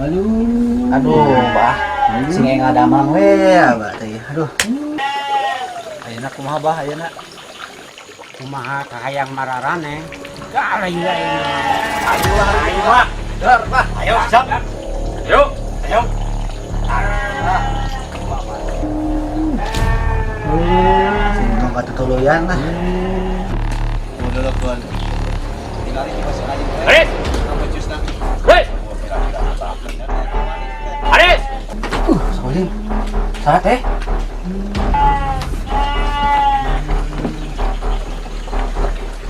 Aduh. Aduh, Bah. Sing ngadamang we, Abah teh. Aduh. Ayeuna kumaha, Bah, ayeuna? Kumaha kahayang mararane. Galai lain. Ayo lah, ayo, Bah. Dar, Bah. Ayo, siap. Ayo, ayo. Sing tong katutuluyan lah. Udah lah, tinggalin di masuk aja. Aris. Aris. Aris. Solim. Salah teh.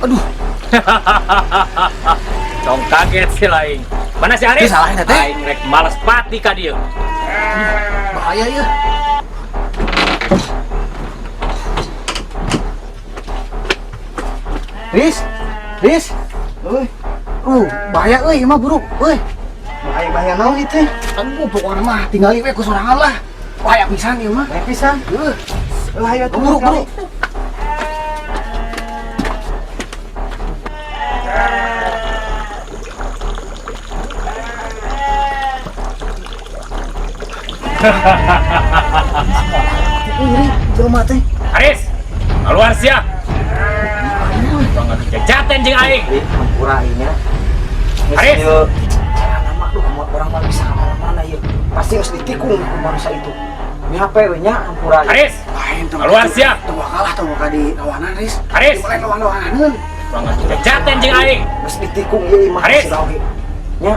Aduh. Tong kaget si lain. Mana si Aris? Ih, salah ini, teh. Aing rek malas pati ka dieu. Bahaya ya. Riz, Riz. Euy. Bahaya euy, mah buruk. Euy. Bahaya-bahaya naon ieu teh? Aduh, pokokna mah tinggali we ku sorangan lah. Bahaya pisan ieu mah. Bahaya pisan. Heuh. Euy, hayo tuh. Buruk, buruk. Euy, jelema teh. Aris, keluar sia. Tong ngadu jajaten jeung aing. Ri, hampura ieu nya. Aris. Cara nama duh, orang mah bisa kemana-mana ieu. Pasti geus ditikung ku manusia itu. Ini HP we nya hampura ieu. Aris, Lain tong keluar sia. Tong kalah tong ka di lawanan, Riz. Aris. Lain lawan-lawanan. Tong ngadu jajaten jeung aing. Geus ditikung ieu mah Aris. si oge. Nya.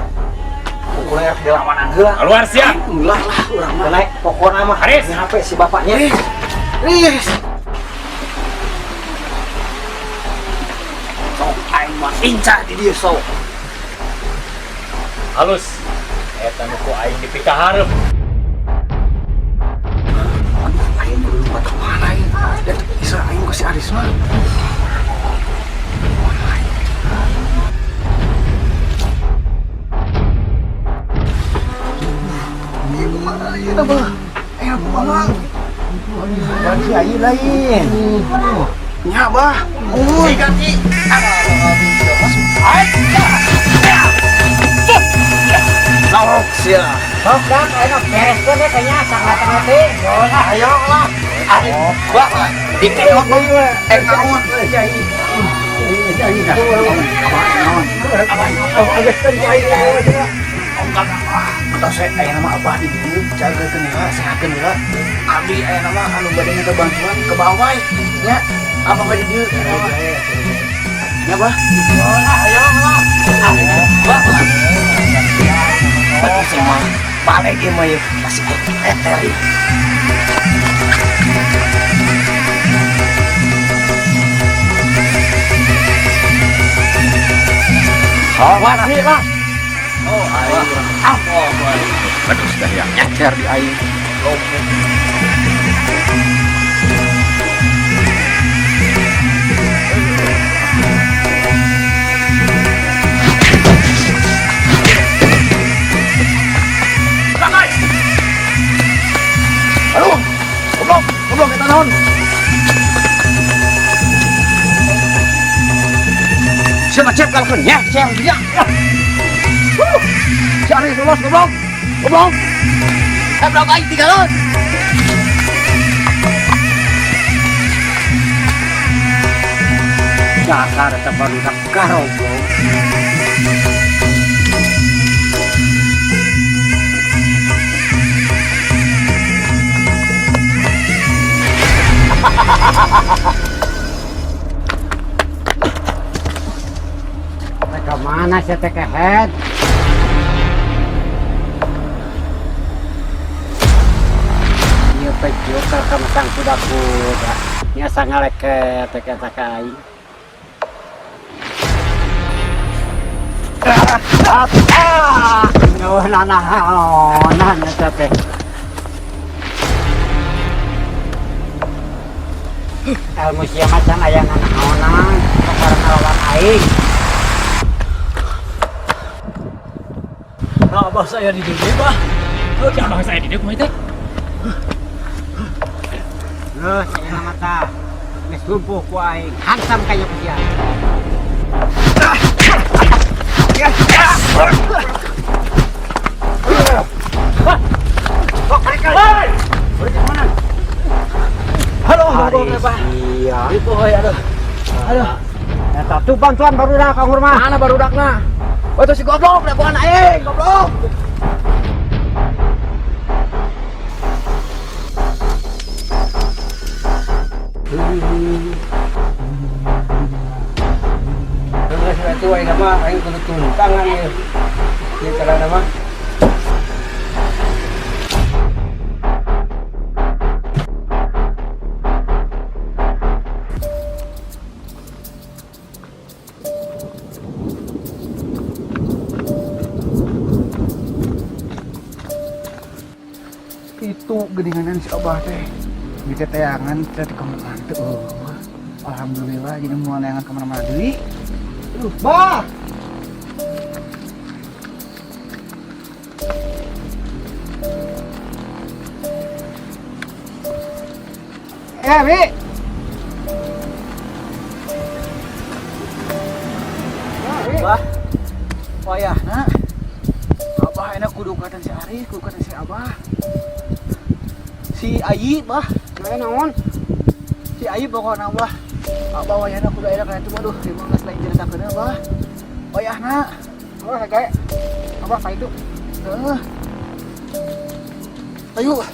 Pokoknya rek dilawanan heula. Keluar sia. Ulah lah urang mah. Naik pokona mah. Aris. Ini HP si bapaknya. Riz. Riz. Sok aing mah incar di dieu sok. Halus. Eta nu ku aing dipikahareup. Aduh, aing kudu lupa ka mana ieu. Dan bisa aing ku si Aris mah. Ieu kumaha ieu bah? Eh, kumaha? Ban si aing lain. Nya bah. Uy, ganti. Sok sia. Sok dah, ayo bereskeun we kayaknya sangat-sangat teh. Ayo lah. Bah, ditengok deui. Eh, naon? Atau saya aya nama abah di dieu jagakeun heula, sehatkeun heula. Abdi aya nama anu bade minta bantuan ke bawah nya. Abah bade di dieu. Nya, Bah. Ayo lah. Bah. Bagus mah. Balik ieu mah ieu masih eter ieu. Wasi lah. Oh, aing. Ah, aduh, sudah ya nyecer di aing. Aduh, goblok, goblok eta naon? Siapa cep kalkeun nya, cep dia. Huh. Si Aris lolos goblok. Goblok. Goblok aing tinggalon. Dasar eta barudak garoblok. Ke mana sih teh kehed? Ieu pejo ka kamasang kuda-kuda. Nya sangaleket teh eta ka aing. Oh, nanaonan eta teh. Ilmu sia mah can aya nanaonan, kakara ngalawan aing. Nah, abah saya di dieu, Bah. Heuh, abah saya di dieu kumaha teh? Geus aya mah tah. Geus lumpuh ku aing, hansam kaya ku sia. Halo, Ari Bah. sia. Itu euy, aduh. Aduh. Eta tuh bantuan barudak Kang Hurma. Mana barudakna? Oh, itu si goblok, dagoan aing, goblok. Geus atuh aing mah aing kudu tuntangan ieu. Ieu carana mah. Itu geninganan si Abah teh. Di teteangan teh di kamar teh. Alhamdulillah jadi mau neangan kemana-mana deui. Aduh, Bah. Eh, Bi. Bah. Wayahna. Abah enak kudu katan si Arif, kudu katan si Abah. Si Ayi, Bah. Aya naon? Si Ayi pokokna Bah. Abah wayahna kudu aya kana itu aduh, ieu mah geus lain caritakeun Bah. Wayahna. Oh, kayak Abah ka itu. Heeh. Ayo.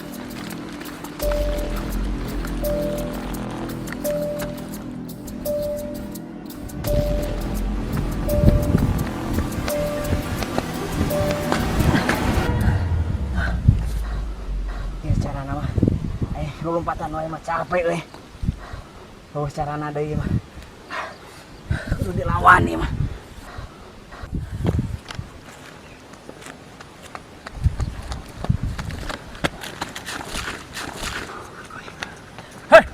Ya carana mah. Lompatan wae mah capek euy. Oh, carana deui mah. Kudu dilawan ieu mah. Hei.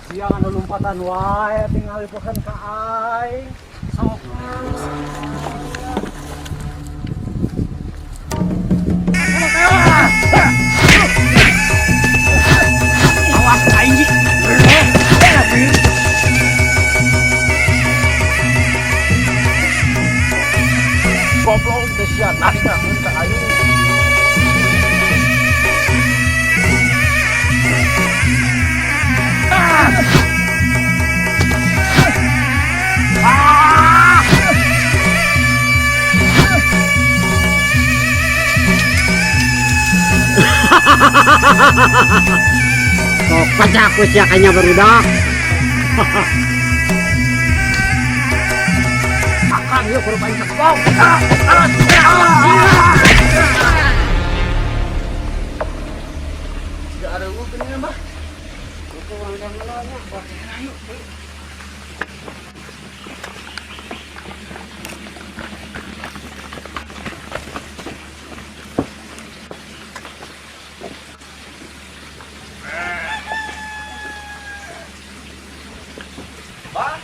Sia anu lompatan wae tinggal dipokeun ka aing. Sok. Awas aing. Goblok teh sia narik ka aing. Sok pecah ku sia kayaknya barudak. Akang ieu kudu paling cekpok. Tidak ada gua geuningan, Bah. Ayo. Bah,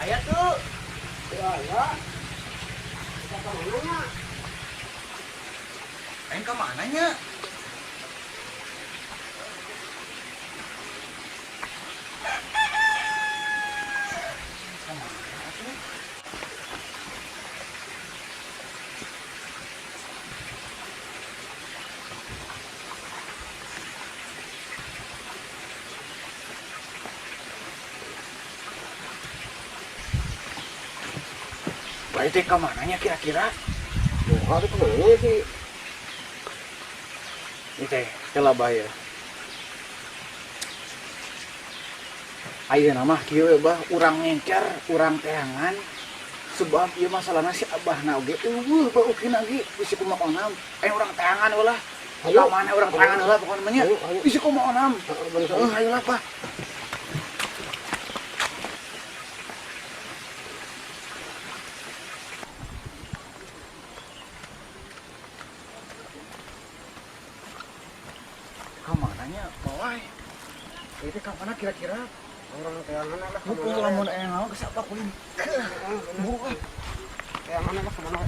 aya tuh. Ya. Aing ka mana nya? Baik teh ka mananya kira-kira? Duh, itu kemana sih? Ini teh, kela bahaya. Ayeuna mah kieu we bah, urang ngengker, urang teangan. Sebab ieu masalahna si abahna oge eueuh bah ukina ge bisi kumaha onam. Ayeuna urang teangan ulah. Ayo. Ka mana urang teangan heula pokona mah nya. Ayo, ayo. Bisi kumaha onam. Heeh, Heuh, ayo lah bah. Itu ka mana kira-kira? Urang teangan lah. Pukul lamun aya naon geus apa kuring. Buru ah. Teangan lah kemana?